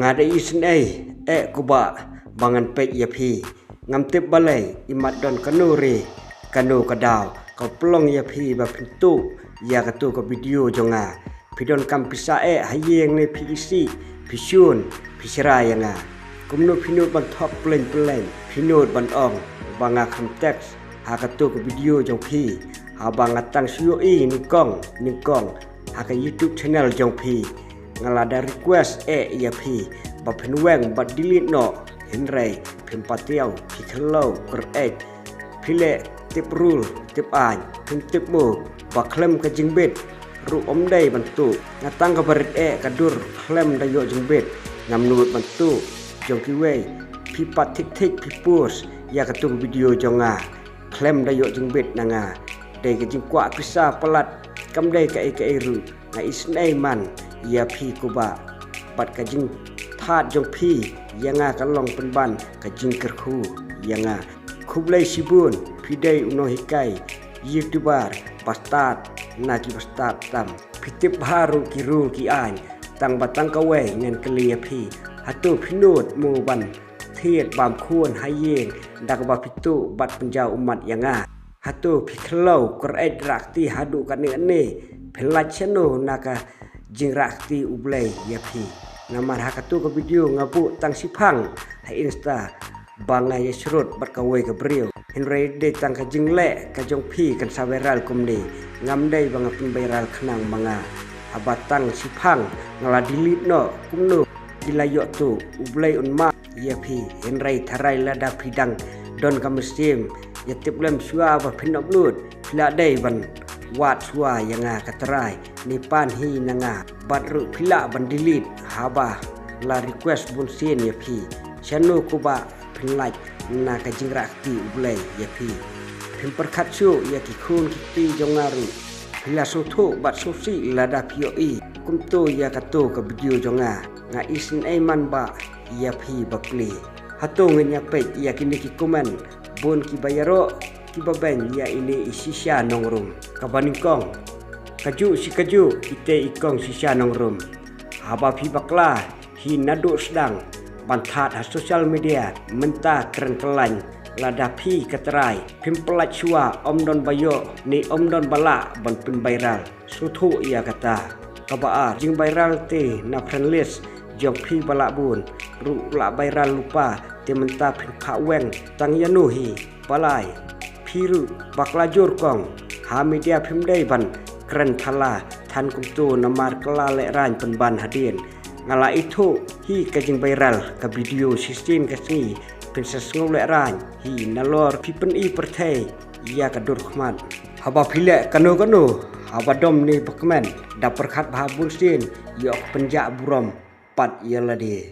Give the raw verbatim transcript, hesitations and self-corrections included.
Nga da isynei eh Kobah ba ngan peit ïa phi. Ngam tip balei, i mat don kano re kano ka daw ka pynlong ïa phi ba phin tuh ïa kato ka video jong nga. Phi donkam pisa eh ha ïing ne phi isih, phi shun, phi shra ïa nga. Kumno phi nud ban thok plein plein, phi nud ban ong ba nga kham text ha kato ka video jong phi, haba nga tang shu ïohi nyngkong nyngkong ha ka YouTube channel jong phi. Nga la da request eh ïa phi ba phin weng bad delete noh, hynrei phim patiaw, phi khlem kyrpad. Phi leh tip rul tip aiñ, phim tip mo ba khlem ka jingbit ruh ym dei ban tuh. Nga tang kaba rit eh ka dur khlem da ïoh jingbit, ngam nud ban tuh jong kiwei. Phi pat thik thik phi post ïa kato ka video jong nga khlem da ïoh jingbit na nga. Dei ka jingkwah pisa palat, kam dei kaei kaei ruh. Nga isynei man ïa phi Kobah, bad ka jingthad jong phi ïa nga ka long pynban ka jingkyrkhu ïa nga. Khublei shibun, phi dei u nonghikai YouTuber ba stad na kiba stad tam. Phi tip bha ruh ki rul ki aiñ. Tang ba tang kawei ngan kylli ïa phi, hato phi nud mo ban thied bam khun ha ïing da kaba phi tuh bad pynjaw ummat ïa nga? Hato phi khlem kyrpad rah kti haduh katne katne? Phi lait shano na ka jingrah kti U Blei ïa phi? Namar ha kato ka video nga buh tang shiphang ha Insta ba nga ïasyrut bad kawei ka briew. Hynrei dei tang ka jingleh ka jong phi kan sa viral kumne. Ngam dei ba nga pynviral khnang ma nga. Haba tang shiphang nga la delete noh. Kumno ki la ïoh tuh? U Blei un map ïa phi. Hynrei tharai lada phi dang don ka mynsiem ïa tip lem shuwa ba phin upload, phi la dei ban wad shuwa ïa nga, ka trai ne pan hi na nga. Bad ruh phi lah ban delete haba la request bunsien ïa phi. Shano Kobah phin lait na ka jingrah kti U Blei ïa phi? Phim pyrkhat shuh ïa ki khun ki kti jong nga ruh. Phi la sngewthuh bad sngewsih lada phi ïohi kumto ïa kato ka video jong nga. Nga isynei man ba ïa phi bapli. Hato ngin ïa peit ïa kine ki comment, bun kiba ïaroh kiba beiñ ïa ine i shisha nongrum. Kaba nyngkong, kajuh shi kajuh ite i kong shisha nongrum. Haba phi bakla hi naduh sdang ban thad ha social media, mynta kren kyllaiñ. Lada phi ka trai phim pyllait shuwa, ym don ba ïoh ne ym don ba lah ban pynviral. Sngewthuh ïa kata. Kaba ar, jingviral te na friend list jong phi ba lah bun ruh lah viral lypa, te mynta phin phah weng tang ïano hi? Balei? Phi ruh bakla jur kong, ha media phim dei ban kren thala than kumto namar kylla lehraiñ pynban hadien. Nga la ithuh hi ka jingviral ka video shisien ka sngi, phin sa sngew lehraiñ hi nalor phi pyni pyrthei ïa ka dur khmat. Haba phi leh kano kano, haba dom ne ba kmen, da pyrkhat bha bunsien, ïoh pynjah burom pat ïa lade.